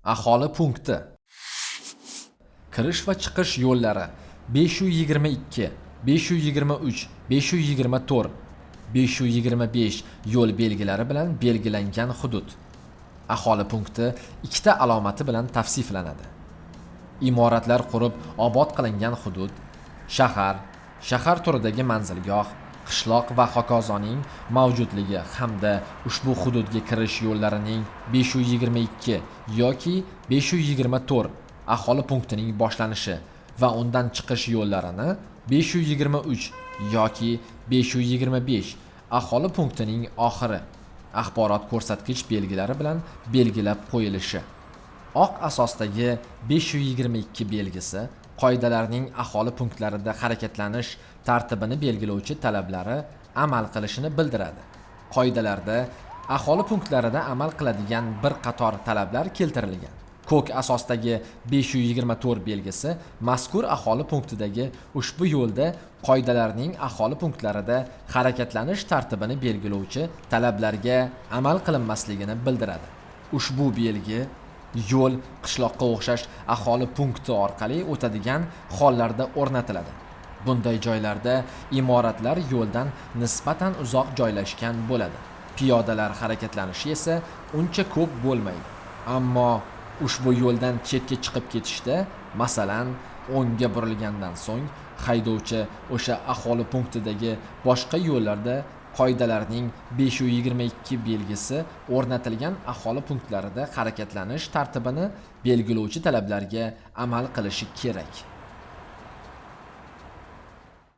Aholi punkti. Kirish va chiqish yo'llari 522, 523, 524, 525 yo'l belgilari bilan belgilangan hudud. Aholi punkti ikkita alomati bilan tavsiflanadi. Imoratlar qurib obod qilingan hudud, shahar, shahar turidagi manzilgoh, qishloq va hokazoning mavjudligi hamda ushbu hududga kirish yo'llarining 522 yoki 524 aholi punktining boshlanishi va undan chiqish yo'llarini 523 yoki 525 aholi punktining oxiri axborot ko'rsatkich belgilari bilan belgilab qo'yilishi. Oq asosdagi 522 belgisi qoidalarning aholi punktlarida harakatlanish tartibini belgilovchi talablari amal qilishini bildiradi. Qoidalarda aholi punktlarida amal qiladigan bir qator talablar keltirilgan. Ko'k asosdagi 524 belgisi mazkur aholi punktidagi ushbu yo'lda qoidalarning aholi punktlarida harakatlanish tartibini belgilovchi talablarga amal qilinmasligini bildiradi. Ushbu belgi yo'l qishloqqa o'xshash aholi punkti orqali o'tadigan hollarda o'rnatiladi. Bunday joylarda imoratlar yo'ldan nisbatan uzoq joylashgan bo'ladi. Piyodalar harakatlanishi esa uncha ko'p bo'lmaydi. Ammo ushbu yo'ldan chetga chiqib ketishda, masalan, o'ngga burilgandan so'ng haydovchi o'sha aholi punktidagi boshqa yo'llarda qoidalarning 522 belgisi o'rnatilgan aholi punktlarida harakatlanish tartibini belgilovchi talablarga amal qilishi kerak.